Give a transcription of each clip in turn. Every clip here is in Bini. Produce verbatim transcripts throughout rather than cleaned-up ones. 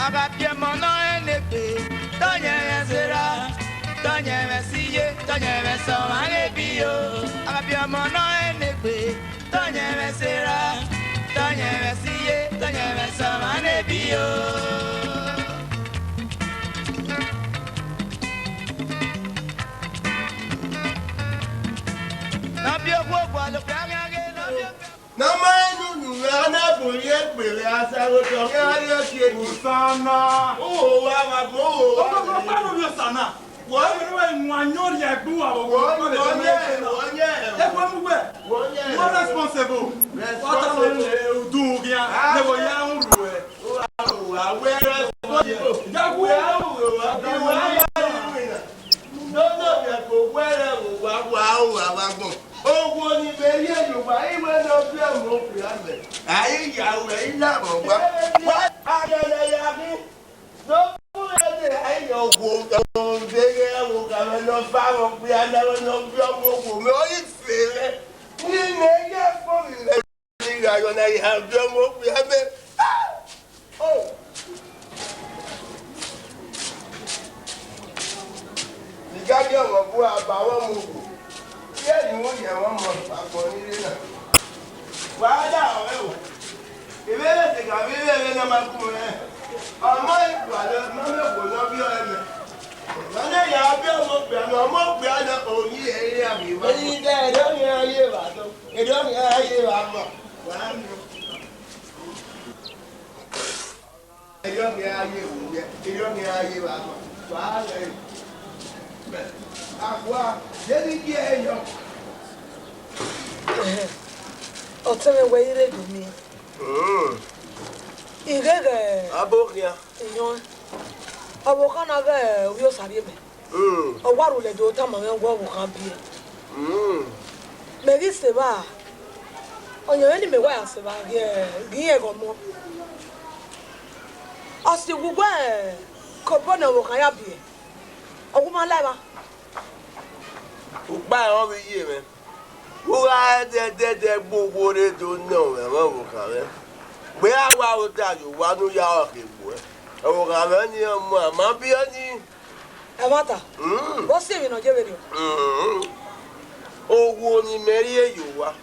A gha biẹ ọmọ ne ọ rẹn ne egbe, te ọ yẹn mwẹ sẹ erha, te ọ yẹn mwẹ sẹ iye, te ọ yẹn mwẹ sẹ ọmwa ne biẹ o. A gha biẹ ọmọ ne ọ rẹn ne egbe, te ọ yẹn mwẹ sẹ erha, te ọ yẹn mwẹ sẹ iye, te ọ yẹn mwẹ sẹ ọmwa ne biẹ o. Ne ọ biẹ okhuo gualọ okpia khian ghe, ne ọ biẹ okpia Ne ọ ma rẹn ne unu mwẹ, ọ na bu ye egbe vbe asaghotọ khian rrie ọtiẹki. Hosanna. Uhoho avbe agbọn, uhoho avbe Ọkpọkpọ ne ovbi Hosanna. Wẹ ọghe ne wẹ mu ayọn rhie egbe uwa vbe Wẹ ọghe ọghe ọghe ọghe ọghe ọghe Ekhue mu wẹ. Wẹ ọghe Wẹ responsible. Wa ta ma Responsible. Udunmwu khian. Ah. Ne wẹ ya rhurhu ruẹ. Uwa, uwa, wẹ responsible. Ya wu. Wẹ a ru, wẹ a ru, wẹ a ru. Nene ọmọ ẹko wẹrẹ vbe owa wa ru avbe agbọn. Okhuo ni vbe rhie ye owa, iwẹ ne ọ biẹ ọmọ okpia mẹ. A i ya ruẹ, I na vbe owa. Wa gha nẹ ya ghi. Ne ọ bu ẹdẹ, a i ya okhuo, deghẹ ẹvbo gha mwẹ ne ọ fa vbe okpia na, ne ọ biẹ ọmọ okhuo mẹ, ọ i fe mwẹ. Ne imẹ ya fo vbe I gha yọ na, I ha biẹ ọmọ okpia mẹ. Ah! Oh! I gha biẹ ọmọ bua ba vbe ọmọ okhuo. Iye ni mu yẹ vbe ọmọ agbọn ni rre na. Wa da ọre o. Ivbi ẹvbo ẹse gha vbe ivbi ẹvbo ne ọ ma gu mwẹ. Ọmọ ikualọ, ma mẹ okhuo ne ọ biẹ ọre mẹ. Ma na ya biẹ ọmọ okpia mẹ, ọmọ okpia na, oyin ẹre a vbe wa. Eyi dẹ, ẹdẹ ọnii a ye vba dọ. Ẹdẹ ọnii a ye vba ma. Wa mẹ. Erriọ khian ya ye vbe uwẹ, erriọ khian ya ye vbe ama. Wa rẹn. Akhua, de ne I gie ẹre yọ? Ọtẹn mwẹ wẹ i re do miẹn. Mm. I gheghe Abo khian. Iyọn. Ọvbokhan na ghẹ ovbi Osa rhie mẹ. Mm. Ọ wa rhulẹ do tama mwẹ wẹ ọvbokhan biẹ. Mm. Mẹ ghi sẹ evba, ọyẹnmwẹ ne imẹ wa ya sẹ evba ghi, ghi rẹn ẹghẹ ọmọ. Ọ si wu wẹ ke obọ ne ọvbokhan ya biẹ, ọ wu ma la evba. Ukpa ẹre ọ vbe ye mwẹ. U gha ẹdẹdẹdẹ gbe owo rre do nọ mwẹ, mwẹ ọvbokhan mwẹ. Wẹ a wa ota ye owa ne u ya ọkhe gbuẹ. Ọvbokhan mwẹ ni ọ mu a ma biẹ ọnii. Ẹmwata, Mm. vbe ọ si emwi ne ọ ye vberriọ? Mm. Owo ne imẹ rhie ye owa,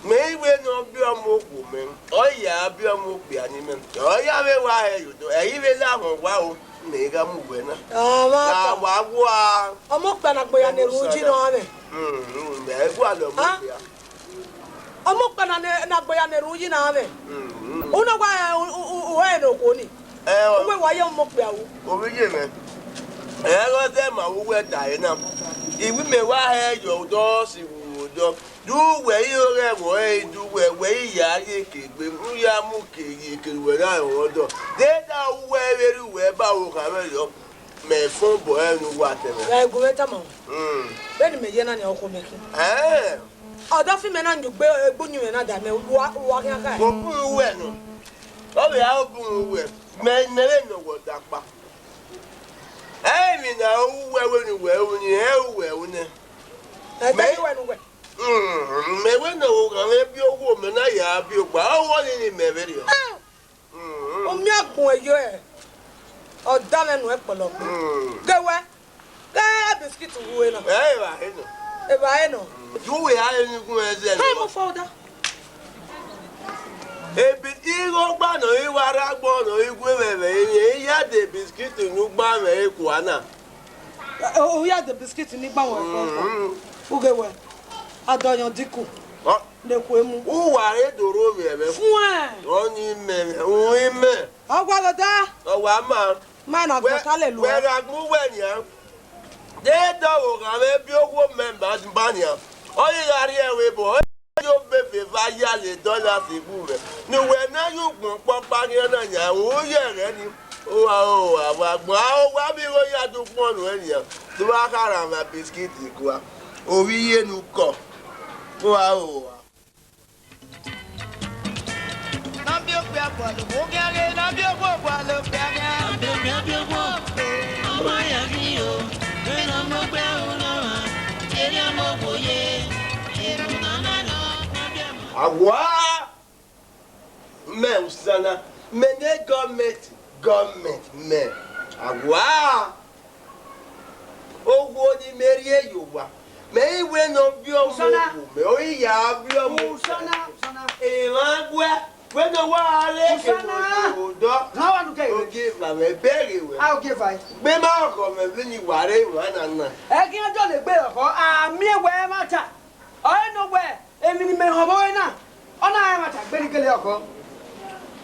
mẹ i wẹ ne ọ biẹ ọmọ okhuo mẹ, ọ ya biẹ ọmọ okpia ni mẹ, ọ ya vbe wa hẹ ye odọ, ẹ i vbe lahọ owa o, mẹ i gha mu wẹ na. Ẹmwata. Gha wa wa. Ọmọ okpia ne agbọn ya ne erhunmwu yi ne ọ mwẹ. Mm, mm, mẹ i gualọ ọmọ Ah? okpia. Ọmọ okpia na ne, ne agbọn ya ne erhunmwu yi ne ọ mwẹ. Mm, mm. U na wa, u, u, u, u hẹ ne okhuo ni. Ẹ, ọ- U wẹ wa ye ọmọ okpia ru. Ovbi ye mwẹ. Ẹ, ọ zẹ ma vbe uwẹ ta ẹre na. I wẹ imẹ wa hẹ ye odọ, si vbe odọ. Du wẹ i ghẹ vbọ ẹre, du wẹ, wẹ i ya rhie ke egbe, u ya mu ke ye ke wẹ na rẹn odọ. De da uwẹ vberriọ uwẹ ba ro kha vberriọ. Mẹ fọn obọ ẹre ne uwa tẹmwẹ. Gha gu mwẹ tama wẹ. Mm. Vbene imẹ ye na nia, okhuo mẹ khin. Ẹn. Ọdọ fi mẹ na yin ugbe egbe uyinmwẹ na da mẹ, wa, wa khian kha. Mo bun uwẹ nọ. Ọ vbe a bun uwẹ. Mẹ, mẹ vbe nọ wẹ ọdakpa. Ẹ emwi na uwẹ vbene uwẹ ru ni, ẹ uwẹ ru nẹ. Ẹ ta Mẹ- uwẹ ne uwẹ. Mm, mẹ wẹ ne ọ gha mwẹ biẹ owo mẹ na ya biẹ ogba, ọ wọ ni ni mẹ vberriọ. Ah! Mm. U miẹn agbọn ẹyọ ẹ, ọ da mwẹ nuẹn kpọlọ gbe. Mm. Ghe wẹ, ghe biskit ru ena. Ẹ, evbare nọ. Evbare nọ. Mm. Ju wẹ a re ni gun ẹzẹ Hey, nọ. Mo fọ da. Ebi igho gba nọ, I wa rre agbọn nọ, I gu vbe ẹmwẹ, I ya de biskit ne u gba mwẹ ekua na. Ẹ, u ya de biskit ne I gba mwẹ ekua. Mm. U ghe wẹ, a da ọyọn dinku. Ọ- Ne khuemu. Uwa re do ro vbe ẹmwẹ. Fuẹn. Ọni mẹ, u i mẹ. Ọ wa vbe da. Ọ wa ma. Ma na Wẹ- gbọta lele wẹ uẹ. Gha gun uwẹ nian. De dọvbo gha mwẹ bi owo mẹ ba ba nian. Ọ ghi gha rrie ẹvbo ebo, ọ yo be feva ya le dọla si bu mwẹ. Ne uwẹ na ye ugbọn ọkpọkpa khian na yan, u ye ẹghẹ ni. Uwa o, a wa gbọn, a o wa vbe igho ya do gbọn nuẹn nian. Do wa kha ra mwẹ biskit kua. Ovbi iye ne ukọ. Uwa o. Awa! Mẹ Usana, mẹ ne gọọmẹnti, gọọmẹnti mẹ. Awa! Owo ni mẹ rhie ye owa, mẹ i wẹ ne ọ biẹ ọmọ Usana. Owo, mẹ ọ i ya biẹ ọmọ Usana, Usana. Emwa guẹ, wẹ ne ọ wa rre Usana. Ke odọ. Rhan wa nu ke. Ogieva mwẹ bẹghe wẹ. A, Ogieva. Gbe ma ọghọ mwẹ vbene I wa rre emwa na na. Ẹgin ọjọ ne egbe ọghọ, a miẹn wẹ ẹmwata. Ọ re nọ wẹ, emwi ne imẹ họn vbe ọre na, ọ na rẹn ẹmwata gberigere ọghọ.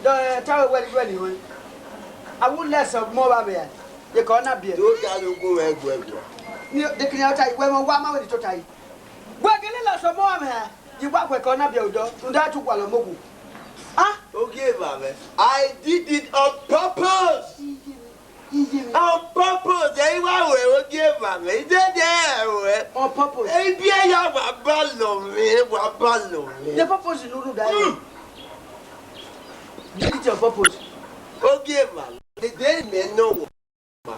Dọ, eh, ta wẹ wẹ ni wẹ ni ruẹn. A wu lẹsẹ ọmọ vbe avbe a, ye ka ọ na biẹ. Do da ne ugun mwẹ guẹ guẹ. Ni dekiri ọta, wẹ mọ wa ma wẹ ni tota yi. Wẹ gele lẹsẹ ọmọ vbe avbe a, ye wa guẹ ka ọ na biẹ odọ, rhunmwuda a tu gualọ ọmọ owo. Ah? Ogieva mwẹ, I did it on purpose. On purpose, ẹ i wa ru ẹvbo Ogieva mwẹ, I dede ẹ ruẹ. On purpose. Ibiẹ ya wa balọ mwẹ, wa balọ mwẹ. The purpose no do that. Mm. Did it on purpose. Ogieva, dede mẹ nọ wọ ma.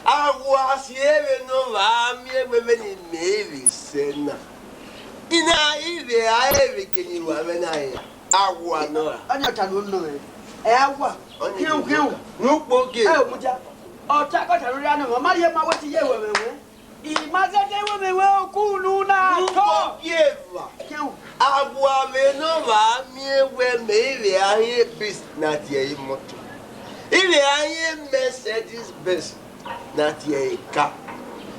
A wa si ẹvbo nọ vbe a miẹn wẹ vbene imẹ vbe sẹ na. I na i vbe a ẹvbo kene I wa mwẹ na ya. A wa nọ ra. Ọni ọta ne u nọ mwẹ. Ẹ a wa. Ọni khian, khian. Ne u kpo gie. Ẹ o mudia. Ọta kọta ne u rhie nọ mwẹ. Ọ ma rhie ma wẹ te I ye wẹ mwẹ wẹ. I ma zẹdẹ wẹ mwẹ wẹ oku ne u na tọ. Ne u kpo gie eva. Khian. A wa vbe nọ vbe a miẹn wẹ mẹ i vbe a hiẹn bis na tie imọto. I vbe a hiẹn Mercedes Benz na tie eka.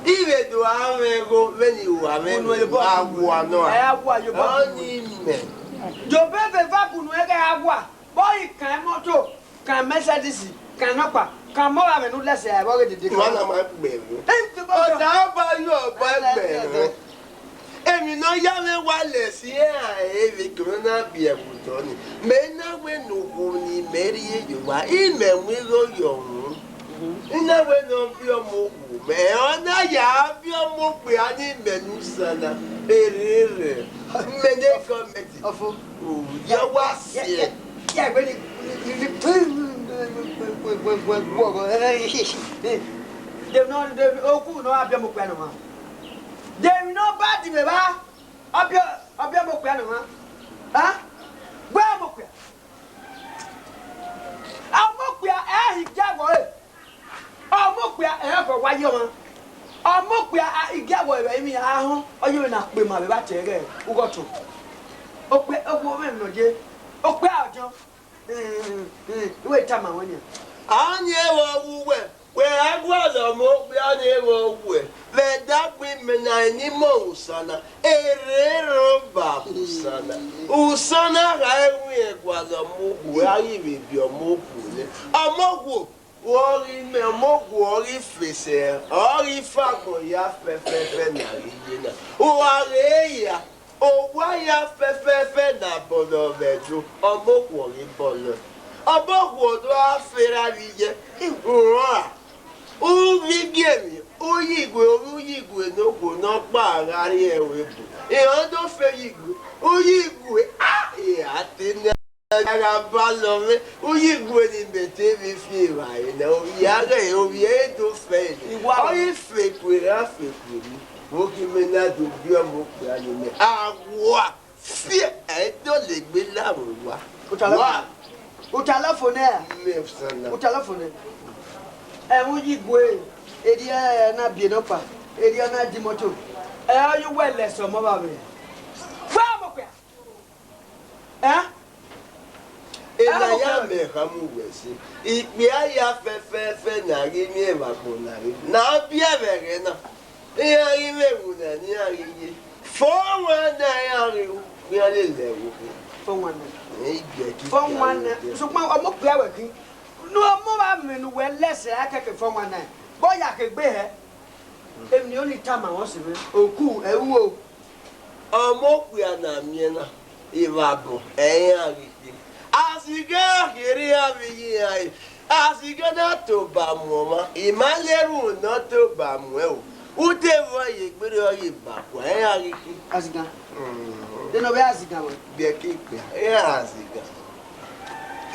I vbe do a mwẹ igho vbene I wa mwẹ. Unu ebo a wa nọ ra. Ẹ a wa ye obọ. Ọni mẹ. Jobe vbe eva gunu ẹghẹ a wa. Bọ i kan imọto, kan Mercedes, kan nọkpa, kan mọ gha mwẹ ne u lẹsẹ a vbe ọghe dede. Wa na ma gbe mwẹ. Ẹ, ọta ọba yọ ọba gbe mwẹ. Emwi ne ọ ya mwẹ wa lẹ si iran ẹre vbe corona biẹ vbe otọ ni. Mẹ na wẹ ne okhuo ni mẹ rhie ye owa, imẹ mu igho yọ unu. I na wẹ ne ọ biẹ ọmọ okhuo mẹ, ọ na ya biẹ ọmọ okpia ni mẹ ne Usana. Erere, mẹ ne gọọmẹnti. Ọfo. O, ya wa siẹ. Ya, ya, ya, wẹ ni, ni, ni, ni, de no, de, oku no a biẹ ọmọ okpia nọ ma. De emwi ne ọ ba di vbe evba, ọ biẹ, ọ biẹ ọmọ okpia nọ ma. Ha? Wẹ ọmọ okpia. Ọmọ okpia, ẹ i hi gie awọ re. Ọmọ okpia, ẹ i khọ wa ye ọmwa. Ọmọ okpia, a, I gie awọ vbe emwi a họn, ọ ye vbe na kpe ma vbe evba te ẹghẹ ughọto. Okpia, okhuo mwẹ nọ ye, okpia ọjọ. Ẹ, ẹ, ẹ, I wẹ tama wẹ nian. A ni vbe ọ wu wẹ, wẹ a gualọ ọmọ okpia ni vbe ọ wuẹ, vbe ẹdẹ agbọn imẹ na ni mọ Usana, erere ọba Usana. Usana gha ẹwẹn gualọ ọmọ okhuo, a ghi vbe biẹ ọmọ okhuo nẹ. Ọmọ okhuo, vbe ọ ghi mẹ ọmọ okhuo, ọ ghi fẹsẹ, ọ ghi fa agbọn ya fẹfẹfẹ ne a ghi ye na. Uwa ghe ya, owa ya fẹfẹfẹ ne a bọlọ vbe Ẹdo, ọmọ okhuo ghi bọlọ. Ọmọ okhuo do a fẹ ra vbe iye, urọnra. U vbe ibiẹmwi, u yi igue, u yi igue ne okhuo nọkpa gha rrie ẹvbo ebo. Iran do fe yi igue, u yi igue, a, I ra te nẹ. A gha balọ mwẹ, u yi igue ne imẹ te vbe fi evbare na, ovbi a ghẹ, ovbi ẹre do fẹ nẹ. Iwa. Ọ ghi fẹkue ra fẹkue ni, vbe ogi mẹ na do biẹ ọmọ okpia ni mẹ. A wa fiẹ, ẹ i dọlegbe la vbe owa. Otalọ. Wa. Otalọ fo nẹ. Mẹ Usana. Otalọ fo nẹ. Ẹ, u yi igue, erriọ na biẹ nọkpa, erriọ na di imọto. Ẹ, ọ ye uwẹ lẹsẹ ọmọ vbe avbe. Wẹ ọmọ okpia. Ẹ? Ena ya mẹ khama uwẹ ẹse. Ikpia ya fẹfẹfẹ ne a ghi miẹn vbe agbọn na rre, ne a biẹ vbe ẹghẹ na. Iran ghi vbe wu na ne iran ghi ye. Four one nine iran ghi wu, iran lele ẹvbo khin. Four one nine. Ẹ i biẹ ki Four one nine. Sokpan ọmọ okpia wẹ khin. Ne ọmọ vbe amẹ ne uwẹ lẹsẹ a kẹkẹ four one nine. Bọ ya kegbe hẹ. Emwi ne ọ ni tama mwẹ ọse mwẹ. Oku, ẹ ru o. Ọmọ okpia na miẹn na, evba bọ, ẹ i iran ghi khin. Asigẹ a kherhe iran vbe iye iran re, asigẹ na tobọ mu ọmwa, I ma le erhunmwu ne ọ tobọ muẹn o. U te vbọ ye egbe rre ọ ye ba kua, ẹ i iran ghi khin. Azigan. Mm. De ne ọ vbe azigan wẹ? Biẹ ke ikpia, iran azigan.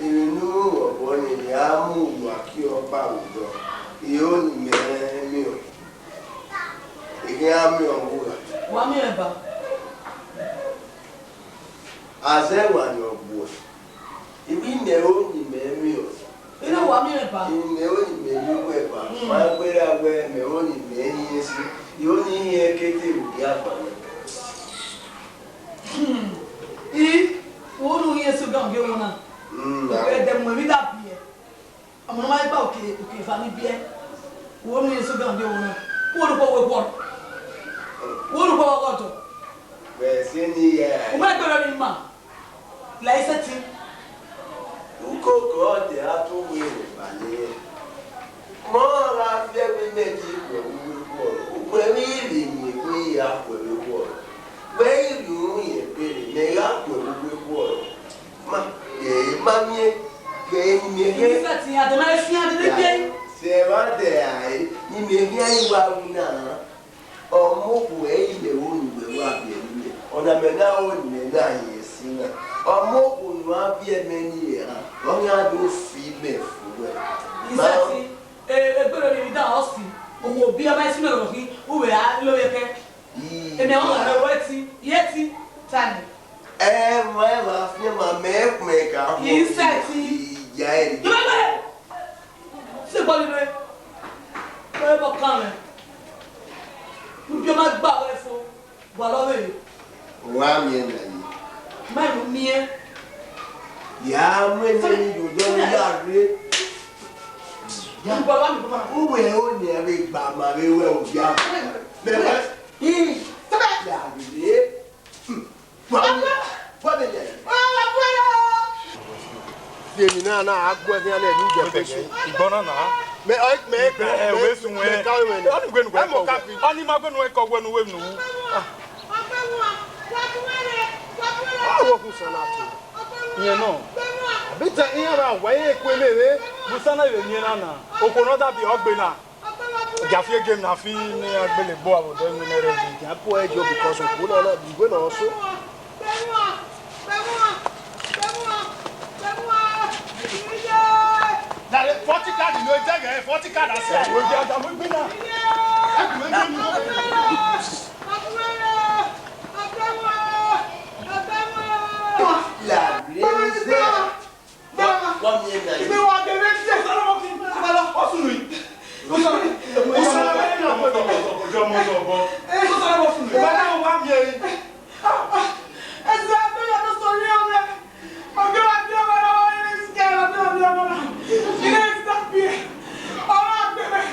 Emwi ne u ru vbe obọ nii, a mu uwa kie ọkpa vbe odọ, iro ne imẹ miẹn ọ, I khian miẹn ọ vbe ugha. Wa miẹn ba. Azẹ wa ni ọ gbuẹ. Ivbi mẹ ro ni mẹ miẹn ọ. Ina wa miẹn ba. Ivbi mẹ ro ni mẹ miẹn uwẹ ba. Hmm. Ma gberra wẹ mẹ ro ni mẹ hiẹn si. Iro ni hiẹn kete ru ghi agbọn. Hmm. I, wo nu hiẹn si ogan gie wo na. Hmm. Ẹdẹ mu emwi da biẹ. Ọmọ ne ọ ma gba oke, oke eva ni biẹ. Wo nu hiẹn si ogan gie wo na. Wo nu kpọ wo kpọ. Wo nu kpọ wo kpọ. Vbe ẹse nii ya. U ma gberra ni ma. La i sẹtin. Ukoko ọdẹ a tọn uwẹ rhunmwuda nẹ. Mọ gha viẹ wẹ mẹ te khuẹ vbe uwu ẹvbo ọrọ, ugbẹn vbe I rhie yin wẹ I ra khuẹ vbe uwu ẹvbo ọrọ. Wẹ I rhie uhunmwu yin ẹgbẹre, mẹ I ra khuẹ vbe uwu ẹvbo ọrọ. Ma, ẹ ma miẹn, ẹ ne imẹ khian. Ẹ i sẹtin, a dẹ ma fian dede biẹ. Sẹ ẹmwẹ dẹ rae, ne imẹ khian i wa ru na. Ọmọ okhuo ẹre imẹ ro ne uwẹ wa biẹ ne imẹ, ọna mẹ na ro ne imẹ na yin ẹse na. Ọmọ okhuo ne a biẹ mẹ ne irẹn ra, ọ khian do fi imẹ fo wẹ. Isẹtin, egbere ne I dan ọ si, okhuo biẹ ma si mẹ rọ khin, u vbe a lo vbe kẹ. Ii. Emwi ọmọ rẹ wẹ ti, ye ti, tani. Ẹ ma, ẹ ma fian ma mẹ kpẹ ka. Isẹtin. Iya ẹ. Yọ bẹ. Se bọlọ rẹ, wẹ bọ kan rẹ, ubiọma gba wẹ fo, wa lọ vbe. Wa miẹn na yi. Ma ru miẹn. Ya mu ẹmwẹ ni do dọ ni ya rre. Ya. Ugbọ wa mi bọ ma. Uwẹ o ni ẹ vbe gba ma vbe wẹ o ya. Mẹ wẹ. Ii. Sẹbẹ. Ya rre. Hmm. Wa mi. Wa mi yẹ. Emwi na na a gu ẹre khian lẹ ne u jẹ fẹsu. Igbọn na na. Mẹ ọ mẹ Ẹ, ẹ, wẹ sun mẹ wẹ. Ka wẹ. Ọ ni wẹ nu wẹ. Ẹ mọ ka fi. Ọ ni ma gbẹnu ẹkọ wẹ nu wẹ nu. Ọ wo kun sana to. Yẹn nọ. Àbí tẹ iran ra wẹ ye kue mẹ vbe. Musa na vbe yẹn na na. Okhuo ne ọ da biẹ ọ gbe na. Jafi game na fi ne a gbele gbo abo do mi ne re. Ya po ẹjọ because okhuo na na bi wẹ na so. Dale, forty card ló jẹ́ gẹ̀, forty card àṣẹ. Ó jẹ́ ọjà mú gbé náà. La rèézé. Wọ́n mi ẹ̀ náà. Ìgbé wa gẹ̀rẹ́ díẹ̀. Ó sùn lù yìí. Ó sọ̀rọ̀. Ó sọ̀rọ̀. Ó sọ̀rọ̀. Ó sọ̀rọ̀. Ó sọ̀rọ̀. Ó sọ̀rọ̀. Ó sọ̀rọ̀. Ó sọ̀rọ̀. Ẹsẹ̀ abẹ́rẹ́ ló sọ ní ọ̀rẹ́. Ọ̀gá wa bí ọmọ náà wọ́n ní sí kẹrẹ ọdún ọdún ọmọ náà. Ilé ìsàbí ẹ̀. Ọ̀rọ̀ àgbẹ̀rẹ̀.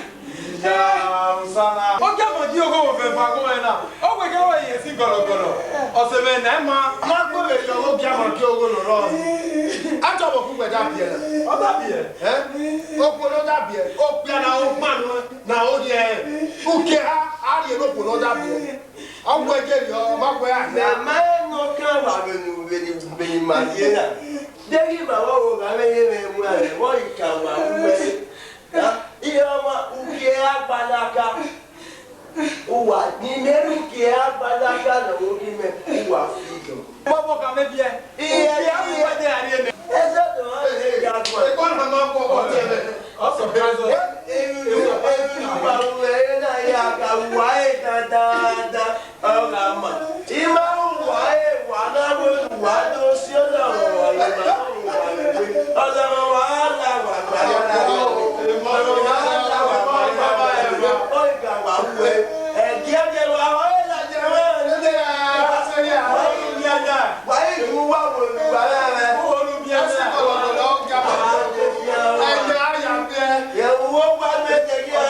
Ọjọ́ mọ̀ jí owó òfin fa kó ẹ̀ náà. Ó pè kí wọ́n yẹ sí gọ̀lọ̀gọ̀lọ̀. Ọ̀sẹ̀ mẹ́rin náà ẹ̀ máa. Má gbọ́dọ̀ ìyàwó bí a mọ̀ kí owó lọ rọ. Á tọ̀ wọ̀ fún gbẹ̀dá bí ẹ̀ náà. Ọ̀dà bí ẹ̀. Ẹ́? Ó pọ̀ lọ́dà bí ẹ̀. Ó pẹ́ ara ó pàánù ẹ̀. Na o ye. Uke ha, a rhie ne okhuo ne ọ da biẹ. Ọ wẹ je rriọ, ọ ma wẹ a hia. Mẹ ma no kan wa vbe nu vbe ni vbe ni ma ye na. Deghẹ ima vbe ọghọ gha vbe ye mwẹ mu ẹre, vbe ọ ghi ka wa ru ẹre? Iran ma, ugie a gba na ka. Uwa ni mẹ ru gie a gba na ka nọ vbe ogi mẹ, uwa fi dọ. Bọbọ ka mẹ biẹ. Iye, iye. Ẹsẹ dọ ha ye ya gba. Ekọ na ma kọ ọtẹ mẹ. Ọ surprise us. Emwi ne uwa ru ẹre na ya ka uwa ẹre dandan. Ọ gha ma, I ma ru uwa ẹre, wa na ru uwa do si ọna, ọ ma ru uwa ẹre. Ọna wa la wa gba ya, ọna wa la wa gba ya, ọ gha wa ru ẹre. Ẹgiẹgiẹ wa ho ladian mwẹ, wa i ru uwa vbe oluwa mwẹ. Ye uwu ọgua nuẹn, ẹgiẹgiẹ.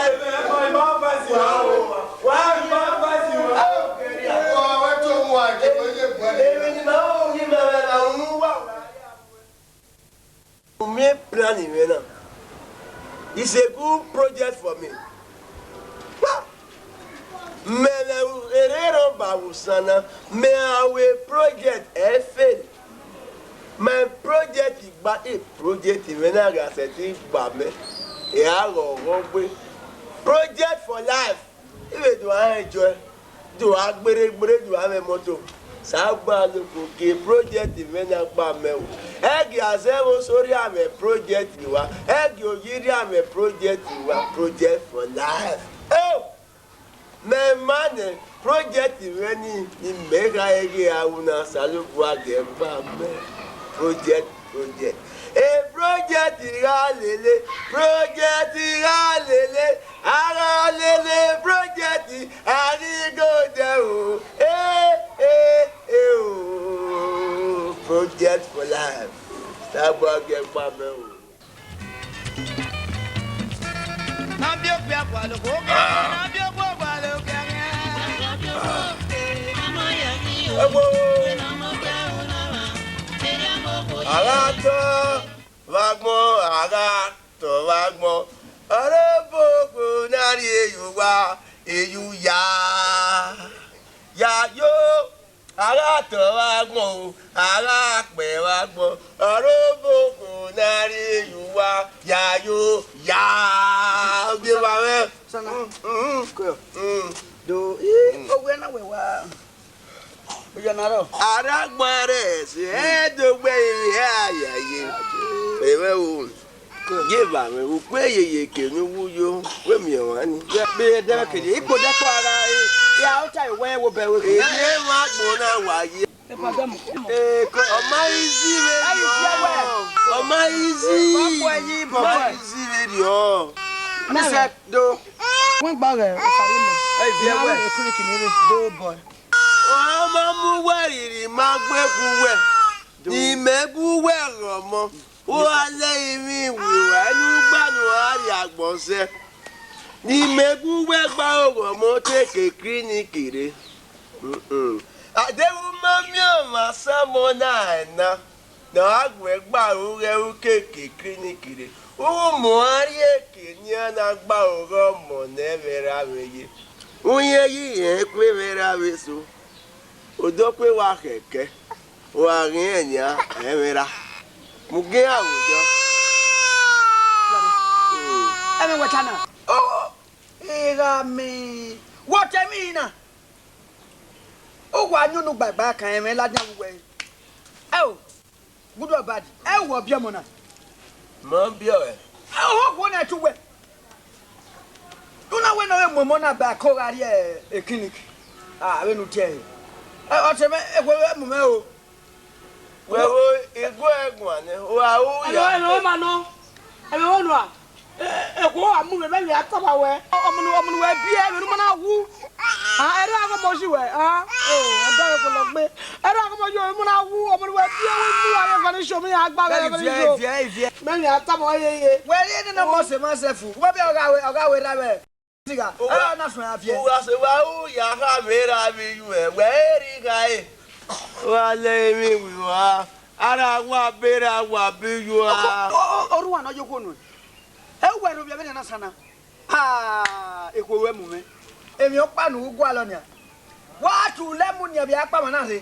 Wa gba advice wa o. Wa gba advice wa o. Emwi ne ima ho ghi ma mwẹ na unu wa. Miẹn plan mwẹ na. It's a good project for me. Mẹ vbe erha Erhọnba vbe Usan na, mẹ a ru project ẹ fail. My project gba, e project mwẹ na gha sẹtin gba mẹ, I ra ghọ ọghọ gbe. Project for life. I vbe do a enjoy, do a gberegbere, do a mwẹ moto. Sa gba loko ke project mwẹ na gba mẹ o. Ẹgie azẹvbe oso rhie mwẹ project wa, ẹgie oyi rhie mwẹ project wa, project for life. Oh! Mẹ ma nẹ, project mwẹ ni, ni mẹ gha re ghe a ru na, Osanobua gie gba mẹ. Project, project. E project gha lele, project gha lele, a gha lele project, a ghi gode o. Eh, eh, eh, oh, project for life. Osanobua gie gba mẹ o. Ẹwo, a gha tọ vbe agbọn, a gha tọ vbe agbọn, ọre obokhuo na rhie ye uwa, eyu ya, ya yo. A gha tọ vbe agbọn o, a gha kpẹ vbe agbọn, ọre obokhuo na rhie ye uwa, ya yo, ya. Ogie vbe mwẹ. Sana. Mm, mm. Kọ. Mm. Do, i, mm, owẹ na wẹ wa. Oya na rọ. Ara gba rẹ ẹse, ẹ do gbe ire a ya ye. Ẹmwẹ o. Ye vbe mwẹ, ukpe yeye ke ne u wu yo, wẹ miẹn ọmwa ni. Vbe ẹdẹ mwẹ kede, ikpo dẹkpo ara, e, ya ota e wẹ wo bẹ wẹ. Eye ma gbọn na wa ye. Epa dẹ mu. E, ọ ma easy vbe rriọ. Ọ ma easy. Ọ ma easy vbe rriọ. Mẹ sẹ do. Wẹ gba ghẹ, ọkari mẹ. Ẹ, viẹ wẹ. Ekiriki ni re. Do boy. Ọ ma mu uwẹ rhirhi, ma gbe gu uwẹ. Ne imẹ gu uwẹ ghọmọ. U gha lẹ emwi iwinna ne u gba ne u gha rrie agbọn sẹ. Ne imẹ gu uwẹ gba ghọmọ te ke clinic rre. Mm-mm. Adeghẹ u ma miẹn ọmwa asamọ na ẹna, ne ọ gha gu uwẹ gba ru ghẹ ru ke ke clinic rre. U mu a rrie eke ne iran na gba ru ghọmọ ne ẹmwẹ ra vbe ye. U yẹn ye irẹn ku ẹmwẹ ra vbe so. Odọ kue wa khẹkẹ, wa ghi rẹn nian, ẹmwẹ ra. Mu gie iran vbe odọ. Ẹmwẹ wẹ ta na? Oh, igha mi, wẹ ọtẹn emwi na. Uwa yin unu gbagba kan ẹmwẹ ladian vbe uwẹ. Ẹo, good or bad, ẹ wẹ ọ biẹ ọmọ na? Ma biẹ ọe. Ẹ, ọhọ guọ na tu wẹ. Una wẹ ne ọ vbe mu ọmọ na gba ẹko gha rrie, e, clinic. A, vbene u tie ẹre. Ẹ, ọtẹn mwẹ, ekhue vbe mu mwẹ o. Wẹ ho, iguẹ guan nẹ, wa ru ya. Ẹmwẹ, ẹmwẹ ma nọ. Ẹmwẹ vbe nua. Ekhue wa mu mwẹ, mẹ vbe a tama wẹ. Ọmọ ne, ọmọ ne uwẹ biẹ, vbene u ma na wu. A, ẹre a gha ọmọ yi wẹ, a? O, ọ dọghe kpọlọ gbe. Ẹre a gha ọmọ yi, ọmọ na wu, ọmọ ne uwẹ biẹ, wẹ mu wa ye vani show mi a gba vẹ vani show. Mẹ vbe a tama wẹ ye ye. Wẹ rhie nene ọmọ sẹ ma sẹ fu. Wẹ biẹ ọ gha wẹ, ọ gha wẹ ra vẹ. Sigha, ẹre a na suẹn a viẹ. U gha sẹ wa ru ya kha vbe ra vbe yu ẹ, wẹ eri gha re. Wa lẹ emwi wi wa, ara wa be ra wa be yu a. O, o, o, oruwa nọ ye okhuo nuẹn. Ẹ wẹ rhovbiẹ vbene na sana. Ha, ekhue ruẹ mu mwẹ. Emwi ọkpa ne u gualọ nian. Wa tu lẹ mu nian vbe akpama na rre.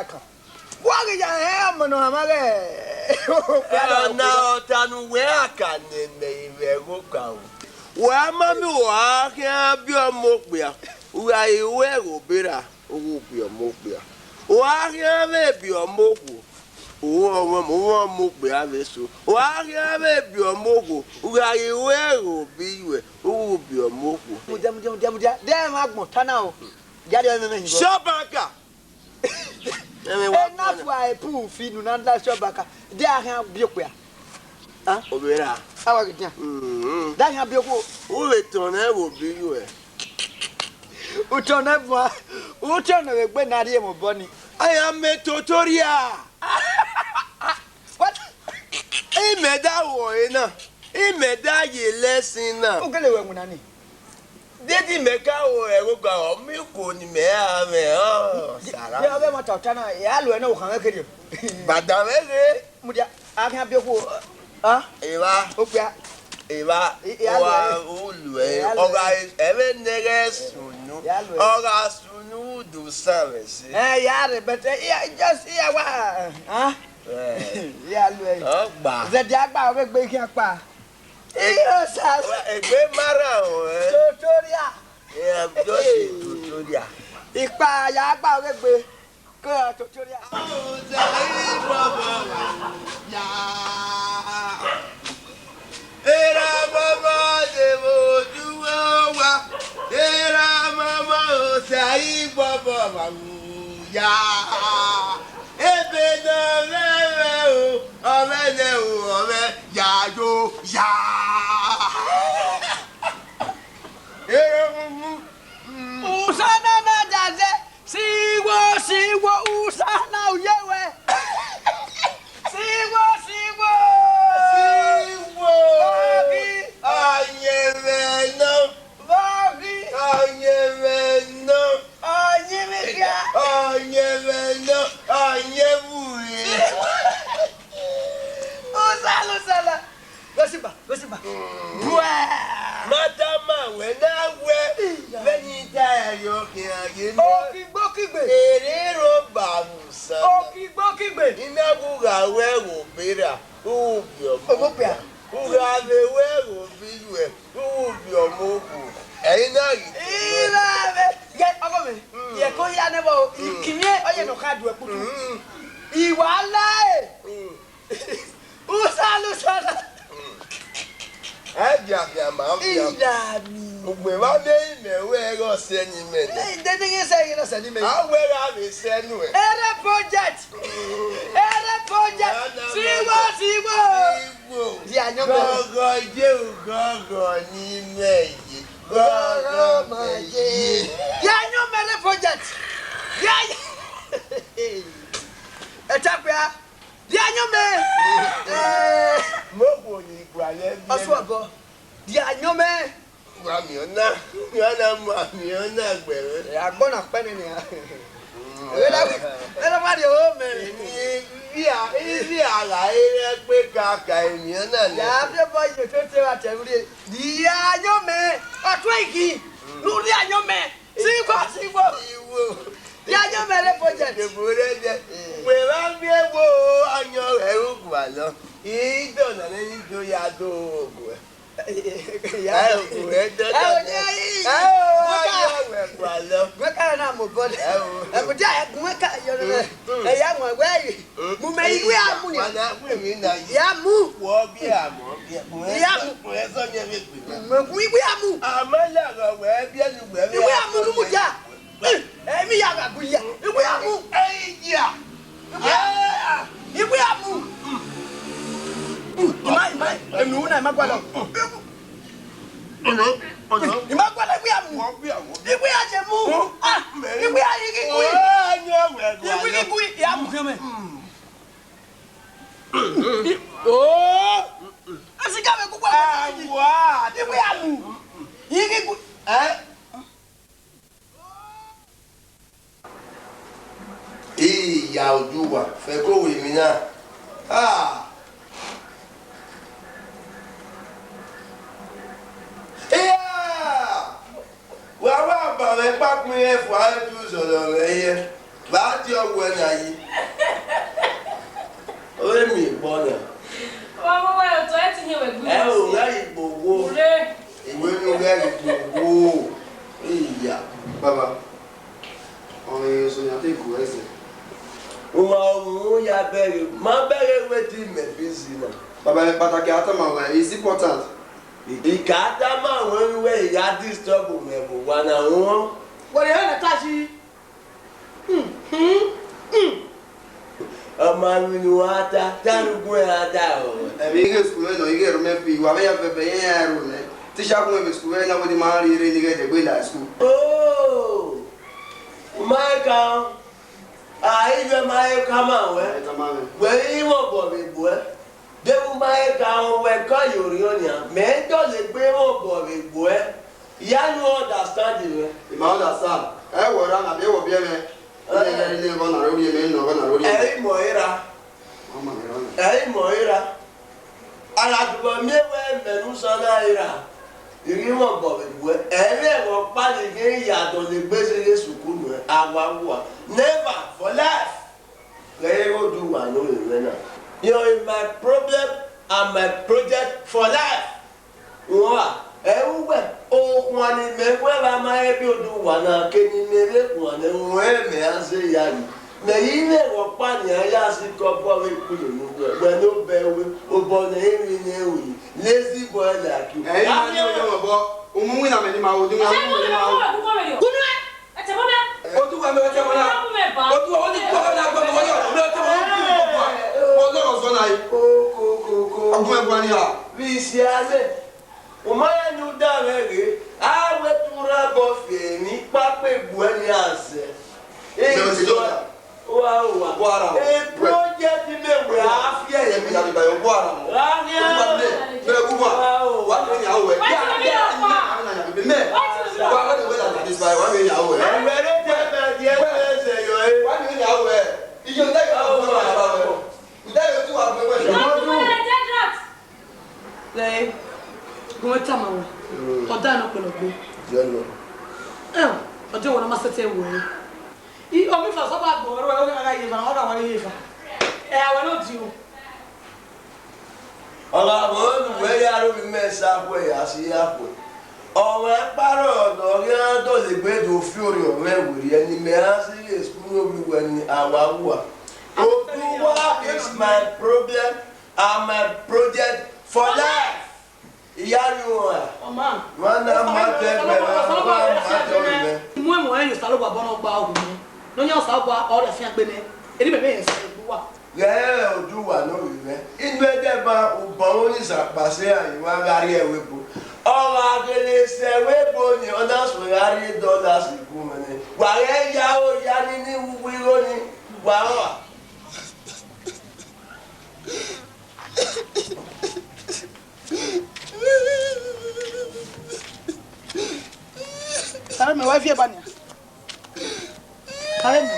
a kan. Wa ghi ya hẹ ọmọ ne ọ hanmwa ghẹ okpia na. Ọna ọta ne uwẹ a ka ne mẹ vbe ẹghẹ okaro. Wa ma miẹn uwa khian biẹ ọmọ okpia, u gha re uwu ẹghẹ obọ erha, u ghi biẹ ọmọ okpia. Wa khian vbe biẹ ọmọ okhuo, u mwẹ ọmọ, u mwẹ ọmọ okpia vbe eso. Wa khian vbe biẹ ọmọ okhuo, u gha re uwu ẹghẹ obọ iyuẹ, u ghi biẹ ọmọ okhuo. Mudia, mudia, mudia, mudia. De ẹmwẹ agbọn ta na o. Dia de ẹmwẹ mẹ hin. Shop anchor. Ẹmwẹ wa ena fua epu fi nu na da shop anchor. De a khian biẹ okpia. Ah? Obọ erha. Awa ghi dian. Mm. De a khian biẹ okhuo. U vbe tọn nẹ vbe obọ iyuẹ. U tọn nẹ bua. U tọn nẹ vbe egbe ne a rhie mwẹ obọ ni. I am a tutorial. What? Imẹ da ru ẹre na, imẹ da ye lẹsin na. U gele wẹ winna ni. Dedi mẹ ka ru ẹre, ọ miẹn uko ne imẹ ra mwẹ, ọ, sara. Ye ọghe ẹmwata ọta na, ya lu ẹre ne okhan mwẹ kherriọ. Badan mwẹ ghe. Mudia, a khian biẹ okhuo, a? Evba. Okpia. Evba, I, I, a lu ẹre. U lu ẹre. I, a lu ẹre. Ọ gha ẹmwẹ ne ẹghẹ sunu. Ya lu ẹre. Ọ gha sunu, u do san mwẹ ẹse. Eh, ya rre, but, eh, yeah, just, yeah, wa, huh? Eh. Ya lu ẹre. Ọ gba. Zẹdẹ a gba ọghe egbe khian kpa. Iyo, sir. Egbe ma rran o, eh? Tutorial. Yeah, just a tutorial. Ikpa ya gba ọghe egbe. Ko tutorial. Erha mama de vbe odu owa, erha mama osa igbọbọ wa wu ya. Ebe ne ọ mwẹ mwẹ o, ọ mwẹ nẹ o, ọ mwẹ ya yo ya. Erha mama. Usa na na daze, sigho, sigho, usa na uye wẹ. Sigho, sigho. Sigho. Vọghi. Ayẹnmwẹ nọ. Vọghi. Ayẹnmwẹ nọ. Ayẹnmwẹ kia. Ayẹnmwẹ nọ. Ayẹnmwẹ. Usa, usa na. Gọsigba, gọsigba. Buẹ! Ma tama wẹ na wẹ, vbene I ta ẹre ọ khian ye nẹ. Okigbe okigbe. Ere rre Ọba Musa. Okigbe okigbe. I na gu gha wẹ ghe obọ erha, u ghi biẹ ọmọ okpia. Ọmọ okpia. U gha vbe wẹ ghe obọ iyuẹ, u ghi biẹ ọmọ okhuo. Ẹ i na ghi te. I na vbe, ye ọgọ mwẹ, ye ko hia nẹ vbo, ikimiẹn ọ ye ne ọ kha du ẹkputu. Mm. I wa la ẹre. Mm. Usa, usa na. Ẹ dia fian ma fian. Iya mi. Ugbẹn vbe amẹ imẹ wẹ ẹghẹ ọsẹ ne imẹ nẹ. Ẹ, de ne ghe sẹ ẹghẹ ọsẹ ne imẹ. A wẹ gha vbe sẹ nuẹ. Erha project. Erha project. Siwo, siwo. Siwo. Di ayọn mẹ. Gọgọ ye o, gọgọ ne imẹ ye. Gọgọ ma ye. Di ayọn mẹ, erha project. Di ayọn. Ẹ ta kpia. Di ayọn mẹ. Eh. Mo wo ni igua lẹ bi. Ọsuọbọ. Di ayọn mẹ. Wa miẹn ọna, wa na mu miẹn ọna gbẹre. Ẹ, agbọn na kpẹ nene a. Mm. Ena, ena ma rrie ọmọ mẹ. Ivia, ivia gha re ẹkpe kaka emwi na nẹ. Ya fi obọ ye to te wa tẹ vbe rrie. Di ya yọ mẹ, ọtuẹn iki, ne u rhie ayọn mẹ. Sigbo, sigbo. Iwo. Ya yọ mẹ rre project. Iwo rẹ jẹ. Wẹ vba miẹn wo ayọn ẹre ugualọ. Idọ na nẹ, idọ ya do oguẹ. Ya do oguẹ, idọ na nẹ. Ẹ o, ayọn wẹ gualọ. Wẹ ka na mobọ. Ẹ o. Ẹ mu dia, ẹ gun wẹ ka yọ nẹ. Ẹ ya wọn wẹ yi. Mu mẹ iwe a mu nia. Mana gu emwi na yi. Ya mu. Wọ biẹ a mọ biẹ. Ya mu. Mu ẹzọ yẹn vbe gbe. Mu iwe a mu. A ma lagha wẹ biẹ ne uwẹ vbe. Iwe a mu ne u mudia. Ẹ, emwi ya gha gu ya. Iwe a mu. Ẹ i ya. Iwe a mu. Ima, ima, emwi na ima gualọ. Ọnọ, ọnọ. Ima gualọ iwe a mu. Iwe a ye mu. Ah, iwe a yi ghi gu. Iwe ghi gu ya mu khian mẹ. Oh! Asi ka mẹ kukwa. Awa. Iwe a mu. Iye ghi gu. Eh? Iya, Oduwa, fẹko wẹ emwi na. Ah! Iya! Wa wa ba mwẹ kpakpa irẹn fua, ẹ tu zọlọ mwẹ yẹ. Vbe a tie ọghuẹ na yi? Ọ vbe miẹn egbọ na. Wa vbe wẹ otọ ẹ te hin wẹ gbe. Ẹ o, ghẹ ghi gbe owo. Ure. Iwẹ ne u ghẹ ghi gbe owo. Iya. Baba, ọmọ eso yan te gu ẹzẹ. Uma ọmọ ya bẹghe, ma bẹghe wetin mẹ busy na. Baba, vbe kpataki a tama wẹ, is important. I ka tama wẹ, wẹ I ya disturb mwẹ vbe owa na, uhọn. Wẹ rẹn ta yi. Hmm, hmm, hmm. Ọ ma ru ne uwa ta, te a ru gun ẹre a da ọ. Ẹmwẹ ighe school mwẹ nọ, ighe ẹre mẹ fi, wa vbe ya vẹvẹ, irẹn ya ru nẹ. Teacher gun ẹmwẹ school mwẹ na, wẹ ne ma rhie rre ne ighe ẹdẹgbe la school. Oh! U ma ka, a, ivẹ ma he kama wẹ. Ẹ tama mwẹ. Wẹ i mwẹ obọ vbe gbuẹ. Deghẹ u ma he ka rẹn wẹ ka ye orhiọn nian, mẹ dọlegbe mwẹ obọ vbe gbuẹ. Ya nu understand mwẹ. I ma understand. Ẹ wẹ ra na, biẹ wọ biẹ mwẹ. Ẹ. Ẹ, ẹ, ẹ, ẹ, ọgọ na rorhiẹ mwẹ, ẹ, ọgọ na rorhiẹ mwẹ. Ẹ i mọ era. Ọ ma mwẹ ra na. Ẹ i mọ era. A gha dugbo miẹn wẹ mẹ ne usọ na ra, I ghi mwẹ obọ vbe gbuẹ. Ẹ i mwẹ ẹghẹ ọkpa ne I ghi ya dọlegbe zẹ ghe sukuru nẹ, a wa wua. Never for life. Ghẹ i re igho Oduwa ne ovbi mwẹ na. Your is my problem and my project for life. Uwa, ẹ i ru wẹ, okhuan ne imẹ wẹ vbe a ma he biẹ Oduwa na, ke ne imẹ vbe khuan nẹ, rẹn mẹ ra zẹ ya yi. Mẹ i mwẹ ẹghẹ ọkpa nian ya si kọbọ vbe ikpulẹ ne uwẹ, wẹ ne obẹ wẹ, obọ ne emwi ne ru yi, lazy boy like you. Ẹ i ma ne ọyọnmwẹ obọ, umu winna mẹ ne ima ru, dinna umu winna mẹ ne ima ru. Oduwa mẹ, ẹ tẹ mọ na. Oduwa mẹ, ẹ tẹ mọ na. Oduwa, wẹ ni kpọkọ na gbọmọ, wẹ ni ọmọ mẹ, ẹ tẹ mọ na. Ọlọrọ zọ na yi. Ko, ko, ko, ko. Ọgbọn ẹguae ni ha. Vbe isi a lẹ. U ma rẹn ne u danmwẹ ghe, a wẹ te u rhan obọ fi emwi kpakpa egbuẹ ni azẹ. Bẹghe ọse dọta. Wa, wa. Wa ra. E project mẹ wẹ a fi ẹre. Ẹmwẹ ya vbe ba yọ, wa ra. Ra khian. Wa ne, mẹ gu wa. Wa ne ya wẹ. Wa ne ya wẹ. Mẹ. Wa ne wẹ la this by, wa ne ya wẹ. Ẹmwẹ re te mẹ di ẹmwẹ ẹsẹ yọ e. Wa ne ya wẹ. Iye ọdẹ yọ, wa ne ya wẹ. Ọdẹ yọ tu wa gbẹ wẹ. Ghẹ, gu mwẹ tama wẹ, ọ da nọ kpẹlẹ ọgbe. Ẹ, ọ de wẹ ne ọ ma sẹtin wẹ. I, ọ miẹn ifa sẹ ọba gbe ọrhuẹ, ọ gha ye eva, ọ gha wa ye eva. Ẹ, a wẹ ne ọ di o. Ọ gha vbe unu wẹ ya ru mẹ sa khuẹ ya si ya khuẹ. Ọ mwẹ kparọ ne ọ ghi dọlegbe do fi orhiọn mwẹ werriẹ ne imẹ ra si ghe school ne ovbi wẹ ni a wa wua. Oduwa is my problem. And my project for life. Iya yu wa. Ọma. Wa na ma tẹ gbẹ, wa ma tẹ gbẹ. Mu emu ẹn ye Osanobua bọ ne ọ gba ohu mu. Ne ọ yan Osanobua ọ rhie afiangbe nẹ. Eni mẹ vbe rẹn sẹ egbe uwa. Ghẹ Oduwa ne ovbi mwẹ. Inu ẹdẹ ba ubọ vbe onisan kpase a, I wa gha rrie ẹvbo ebo. Ọ gha gele sẹ ẹvbo ebo ni, ọ na suẹn gha rrie dollars igun mwẹ nẹ. Wa ghẹ ya o ya ni ni wu igho ni. Wa rọ a. Sare mẹ, wa viẹ ba nia. Sare mẹ.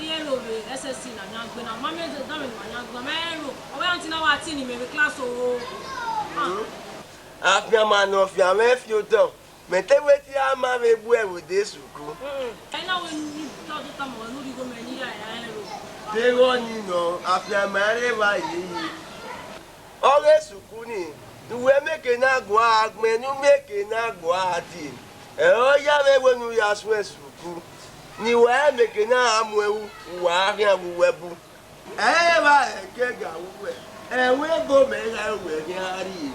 I, I ro vbe S S C na, yan gbe na, ma miẹn danmwẹ ne ima yan gbe, ma ro. Ọ wẹ aunty na wa tie ne imẹ vbe class o. Ah. Afianma ne ọ fian mwẹ fi otọ, mẹ te wẹ te a ma vbe bu ẹvbo de sukuru. Ẹ na wẹ ne I tọ do tama ruẹ ne u rhie igho mẹ ne I ya ra ẹn ro. Deghẹ ọnii nọ, afianma rre evba yeye. Ọ ghe sukuru nii, ne uwẹ mieke na gua gbẹn, ne u mieke na gua die. Ẹ ọ ya vbe wẹ ne u ya suẹn sukuru, ne uwa mieke na mu ẹwu, uwa khian vbe uwu ẹbu. Ẹ i vba ẹkẹga uwẹ, ẹvbo ebo mẹ gha ru wẹ khian rrie.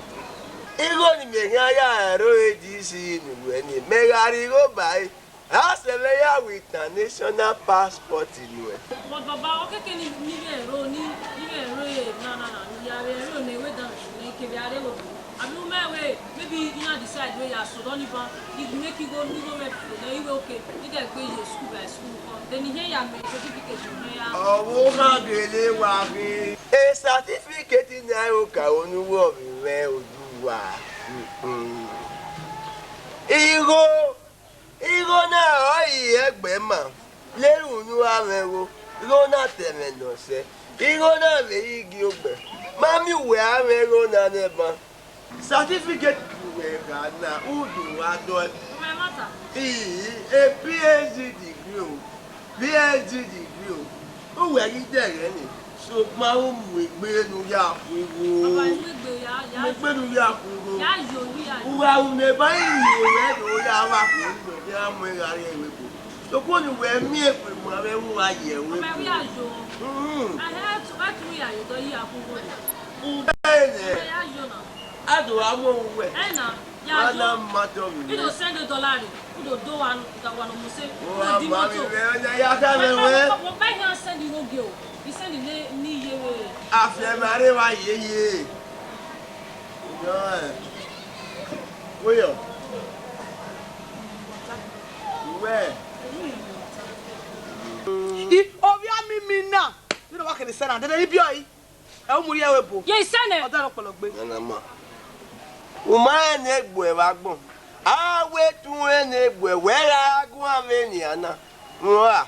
Igho ne imẹ khian ya ro A D C ne uwẹ ni, mẹ gha rrie igho ba ẹre, a sẹ mwẹ ya wẹ international passport nuẹn. But baba, ọ kẹkẹ ne I vbe ro ni, I vbe ro na na na, ne I ya vbe ro ne wẹ dan ne I kevbe a rre vbe obo. Avbe u mẹ wẹ, maybe iran decide wẹ ya sẹ odọ ni ban, I make igho, igho mwẹ fo nẹ, I wẹ okay, I ghẹ gbe ye school by school come. Then I hẹn ya mẹ certificate mwẹ ya. Ọvbokhan gele wa ghe. E certificate na i ro ka unu wẹ ovbi mwẹ oduwa. Mm-mm. Igho, igho na ọre I re ẹgbẹe ma, lele unu gha mwẹ igho, igho na ta ẹmwẹ ne ọ sẹ, igho na vbe re igie ogbẹn, ma miẹn uwẹ a mwẹ igho na nẹ ban. Certificate ne uwẹ gha na, u do wa dọe. Ii, e P H D degree o, P H D degree o, uwẹ ghi dẹghẹ ni, sokpan u mu egbe ne u ya khu igho. Baba, I mu egbe ya, ya mu egbe ne u ya khu igho. Ya yo, ya yo. U gha ru ne ba i ye wẹ do ya vba khu igho, ya mu gha rrie ẹvbo ebo. Sokpan ne uwẹ miẹn egbe mu avbe ẹvbo uwa ye ẹvbo ebo. Baba, ya yo. Mhm. A hẹ tu, a tu ya yo do ya khu igho. U bẹghe nẹ. Baba, ya yo na. A do gha mu uwẹ. Ẹ na, ya yo. Ana ma tọ vbe. I do send dollar rre, u do do wa, da wa ne ọ mu sẹ. U do di moto. Wa ma vbe ya ta mẹ wẹ. Baba, baba, I hia send igho gie o. I send ne, ne I ye vbe. Afianma rre wa yeye. Yọ, ẹ. Weyọ. Wẹ. I, ovbi amimi na. Vbene ọ wa kere sẹ na, dede I biẹ ọe. Ẹ u mu rhie ẹvbo ebo. Ye isẹ nẹ. Ọ da rọ kpọlọ gbe. Nana ma. U ma rẹn ne egbe vbe agbọn. A wẹ te u rẹn ne egbe, wẹ gha guan vbenian na. Rua.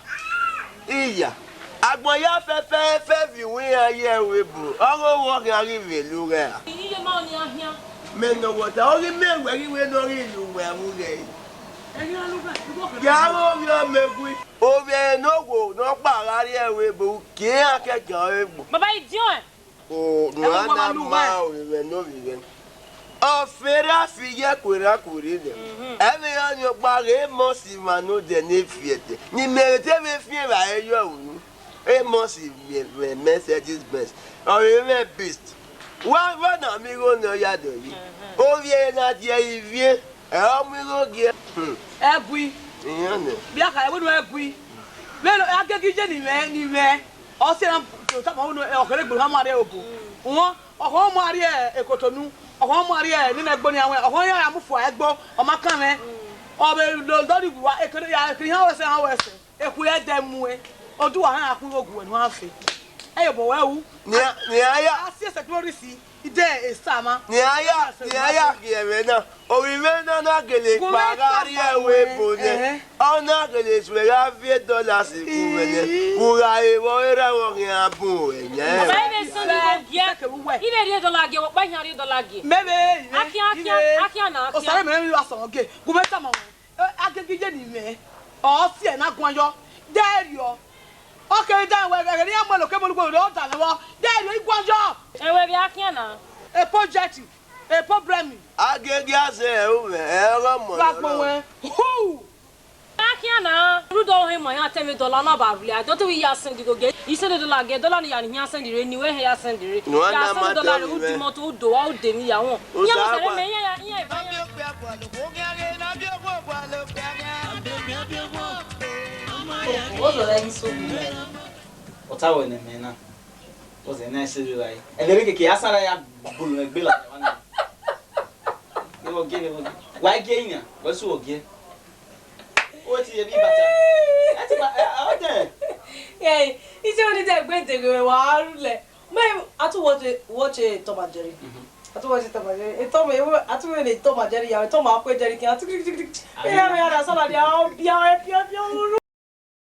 Iya. Agbọn ya fẹfẹfẹ viọ iran ye ẹvbo ebo. Ọghe owa khian ghi vbe lu ghẹ ra? Iye ma ọni a khian. Mẹ ne ọ wọta, ọ ghi mẹ wẹ ghi wẹ ne ọ ghi lu wẹ vbe ughe. Ẹ ghi ra lu ghẹ, igho kherhe. Ya ghe ovbi ọmọ egui. Ovbi ẹre ne ọ wo ne ọ kpa gha rrie ẹvbo ebo, uki iran kẹkan ọre gbo. Baba, I diọn ẹn. O, ẹ, ne uwa na ma ovbi mwẹ ne ovbi mwẹ. Ọ fe ra fi ye kuerha kuerhe nẹ. Mhm. Ẹmwẹ iran ni ọkpa ghe mọ si mwa ne odẹ ne fi ẹdẹ. Ne imẹ te vbe fian evbare yọ unu. E must be Mercedes Benz. Ọ vbe mwẹ beast. Wa, wa na mi igho ne ọ ya dọ yi. Mhm. Ovbi ẹre na die ivie, ẹ ọ mu igho gie. Hmm. Ẹgui. Iran nẹ. Bia kha, ẹgui nu ẹgui. Vbene a gege iye ni mwẹ, ni mwẹ. Ọ sẹ na tama unu, ọ kere gbe ha mu rrie obo. Mm. Wọn, ọ khọ mu rrie Kotonu, ọ khọ mu rrie nene ẹgbo ni awẹ, ọ khọ ya mu fua ẹgbo, ọ ma kan mwẹ. Mm. Ọ vbe lo dọ ni wa, ekere ya, ekere ha wẹ sẹ, ha wẹ sẹ. Ekhu ẹdẹ mu ẹ, ọ du wa hẹn akhu igho gu wẹ ne u ha fe. Ẹ yobọ wẹ ru. Nian, nian ya. A si ẹsẹ kpolo rhisi, ide esa ma. Nian ya, nian ya khiẹ ẹmwẹ na. Ovbi mwẹ na na gele kpa gha rrie ẹvbo ebo nẹ. Ẹhẹn. Ọ na gele suẹ gha viẹ dollars ku mwẹ nẹ. Ii. U gha re vbe ọ ra vbe ọ khian bun ruẹ nẹ. Baba, I vbe send igho gie. I vbe rhie dollar gie, wẹ ọkpa khian rhie dollar gie. Mẹ vbe, mẹ, akhian, akhian, akhian na, akhian. Osare mẹ vbe vbe asọn gie. Gu mwẹ tama ruẹ. Ẹ, a gege iye ni mwẹ, ọ si ẹre na guan yọ, de rriọ. Ọ kere dan wẹ, ẹghẹ ne iran mu ẹlokẹ mu olugbo rre, ọ danmwẹ vbọ, de rriọ, I guan yọ. Ẹwẹ vbe a khian na? Epo jet, epo bremi. A gege a zẹ ẹre ru mwẹ, ẹ ọghe ọmọ. Wa gbọn wẹ. Hu! A khian na, rhunmwuda ọhẹn ma iran te mwẹ dọla na ba rhie, a dọtọ vbe I ya send igho gie, I send dọla gie, dọla ni ya ni khian send rre, ni wẹ hẹn ya send rre. Nu a ya na send ma dọla rre, tọ u di mwẹ. Mọto, u do wa, u de emwi ya wọn. Iran vbe sẹ mẹ, iran ya, iran eva ya. Ọta wẹ ne mẹ na. Ọzẹ na ẹse rre rae. Ẹdẹ rẹ keke a sa ra ya bulu egbe la. Vbe vbọ gie, vbe vbọ gie. Wa gie iran, wẹ su vbọ gie. Owẹ ti ye vbe ibata. Ẹ ti ma, ẹ, ọ dẹ. Ẹ, iṣẹ́ wo ni tẹ gbé dèrò ẹ̀ wá rúlẹ̀? Mẹ, a tún watch, watch, eh, Tom and Jerry. Mhm. A tún watch Tom and Jerry. Eh, Tom, eh, a tún wẹ ne Tom and Jerry, ya, Tom a kue Jerry kian. Tik, tik, tik, tik. Ayi. Eh, ya, ya, da salad, ya, bia, eh, bia, bia, uru.